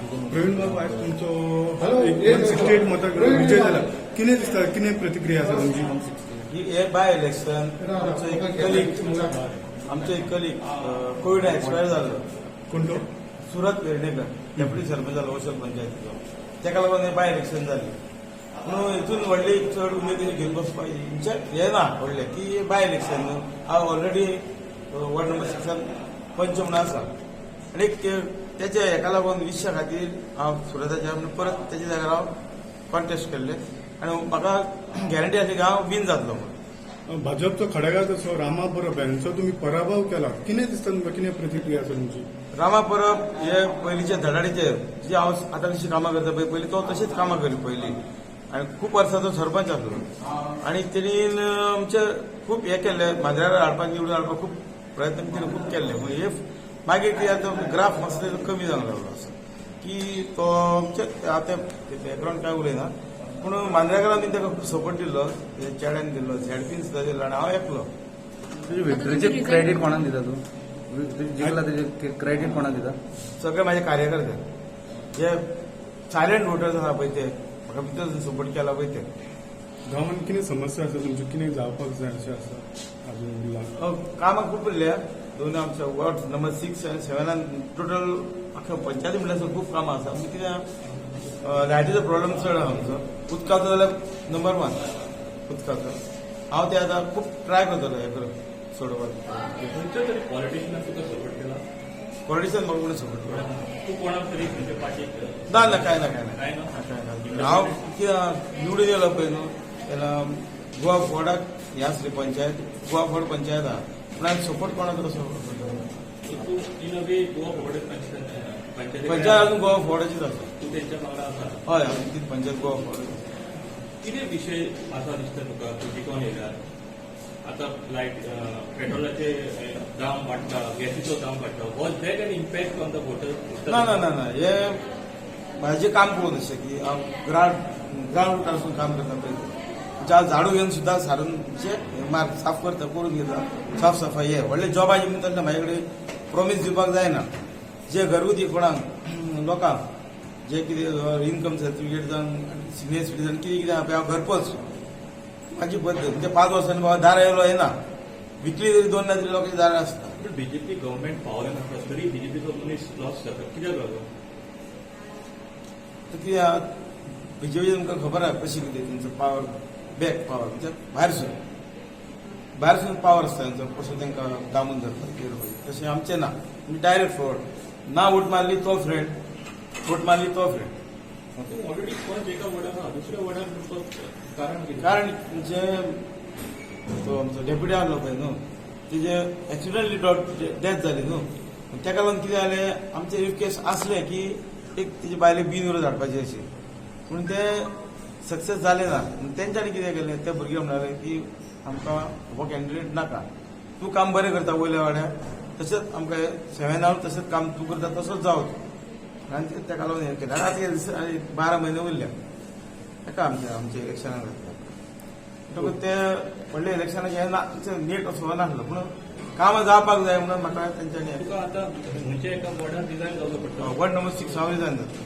प्रवीण बाबू, आयज तुमचो 168 मतां विजय जाला, कितें दिसता, कितें प्रतिक्रिया आसा तुमची? ही हे बाय इलेक्शन आमचो एक कलीग कोविड एक्सपायर जाल्लो. कोण तो? सुरत वेर्णेकर, डेप्युटी सरपंच जालो वशल पंचायतीचो. तेका लागून हे बाय इलेक्शन जालें म्हणून हितून व्हडली चड उमेद घेवन बसपाक म्हणजे हें ना व्हडलें की बाय इलेक्शन न्हू. हांव ऑलरेडी वॉर्ड नंबर 6 पंच म्हणून आसा आनी एक तेच्या हेका लागून विश्या खातीर हांव सुरताच्या म्हणून परत तेच्या जाग्यार हांव कॉन्टेस्ट केल्ले आनी म्हाका गॅरंटी आसली की हांव वीन जातलो म्हणून. भाजपचो खडेगांठ असो रामा परब हांचो तुमी पराभव केला, कितें दिसता तुमकां, कितें प्रतिक्रिया आसा तुमची? रामा परब हे पयलींचे धडाडीचे, जे हांव आतां कशी कामां करता पळय पयलीं तो तशीच कामां करी पयलीं आनी खूब वर्सां तो सरपंच आसलो आनी तेणीन आमचे खूब हें केल्लें, माजरार हाडपाक, निवडून हाडपाक खूब प्रयत्न तेणी खूब केल्ले. पूण हे मागीर कितें जाता, ग्राफ मातसो तेजो कमी जावंक लागलो असो की तो आमचे आतां बॅकग्रावंड काय उलयना, पूण मांद्रेकारांनी ताका खूब सपोर्ट दिल्लो, चेड्यान दिल्लो, झेडपीन सुद्दां दिल्लो आनी हांव एकलो. तुजे विक्टरीचे क्रेडीट कोणाक दिता तूं? जिखला तेजे क्रेडीट कोणाक दिता? सगळे माझे कार्यकर्ते, जे सायलंट वोटर्स आसा पळय ते म्हाका भितर सपोर्ट केला पळय ते. गांवांत कितें समस्या आसा तुमची, कितें जावपाक जाय अशें आसा अजून उरलां? कामां खूब उरल्या दोन आमच्या वॉर्ड नंबर 6 आनी 7 टोटल अख्ख्या पंचायती म्हणल्यार खूब कामां आसा. पूण कितें, लायटीचो प्रॉब्लम चड आहा आमचो. उदकाचो जाल्यार नंबर 1 उदकाचो. हांव ते आतां खूब ट्राय करतलो हें करून सोडोवपाक. खंयच्या तरी पॉलिटिशियनाक तुका सपोर्ट केला? पॉलिटिशियन म्हाका कोणी सपोर्ट केला? तूं कोणाक तरी खंयच्या पार्टीक? ना ना, काय ना, काय ना. काय ना? काय ना. हांव कितें निवडून येयलो पळय न्हू तेन्ना गोवा फोर्डाक हे आसली पंचायत, गोवा फोर्ड पंचायत आहा, पूण हांवें सपोर्ट कोणाचो कसो? तूं in a way Goa Forward पंचायती पंचायत अजून गोवा फोर्डाचीच आसा. तूं तेंच्या वांगडा आसा? हय, अजून ती पंचायत गोवा फोर्ड. कितें विशय आसा दिसता तुका, तूं जिखोन येयल्यार आतां लायट पेट्रोलाचे दाम वाडटा, गॅसीचो दाम वाडटा, was that an impact on the voter? ना ना ना ना, हे म्हाजें काम पळोवन अशें की हांव ग्रावंड रुटारसून काम करता पळय, म्हणजे हांव झाडू घेवन सुद्दां सारून म्हणजे मार साफ करता, करून घेता साफ सफाई. हे व्हडले जॉबाचे म्हणटा म्हाजे कडेन प्रोमीस दिवपाक जायना. जे घरगुती कोणाक लोकांक जे कितें इन्कम सर्टिफिकेट जावं, सिनियर सिटीजन कितें कितें आहा पळय, हांव घरपोच म्हाजी पद्दत म्हणजे 5 वर्सांनी बाबा दारां येयलो येना, विकली तरी दोन ना तरी लोकांची दारां आसता. पण बीजेपी गव्हर्नमेंट पावलें नासता तरी बीजेपीचो मनीस लॉस जाता, कित्याक लागून? तर कितें आहा, बीजेपी तुमकां खबर आहा कशी कितें तेंचो पावर, बॅक पावर म्हणजे भायरसून पावर आसता तेंचो, कसो तांकां दामून धरतात कितें, तशें आमचें ना. आमी डायरेक्ट फॉरवर्ड ना, वोट मारली तो फ्रेंड, वोट मारली तो फ्रेंड. तूं ऑलरेडी पंच एका वॉर्डान आहा, दुसऱ्या वॉर्डान तुमचो कारण कितें? कारण म्हणजे तो आमचो डेप्युटी आहलो पळय न्हू, तेजे एक्सिडंटली डेथ जाली न्हू, तेका लागून कितें जालें, आमचे if case आसलें की एक तेजे बायलेक बीन उरत हाडपाची अशी, पूण ते सक्सेस जालें ना. तेंच्यांनी कितें केलें, ते भुरगे म्हणाले की आमकां हो कॅन्डिडेट नाका, तूं काम बरें करता वयल्या वाड्यार, तशेंच आमकां 7 तशेंच काम तूं करता तसोच जावं तूं. आनी तेका लागून हें केलें. आनी आतां 12 म्हयने उरल्या तेका आमच्या आमच्या इलेक्शनाक जातलें म्हणटकूच ते व्हडले इलेक्शनाक हे ना नेट असो नासलो, पूण कामां जावपाक जाय म्हणून म्हाका तेंच्यांनी तुका आतां खंयच्या एका वॉर्डान रिजायन जावचो पडटा? वॉर्ड नंबर 6 हांव रिजायन जाता.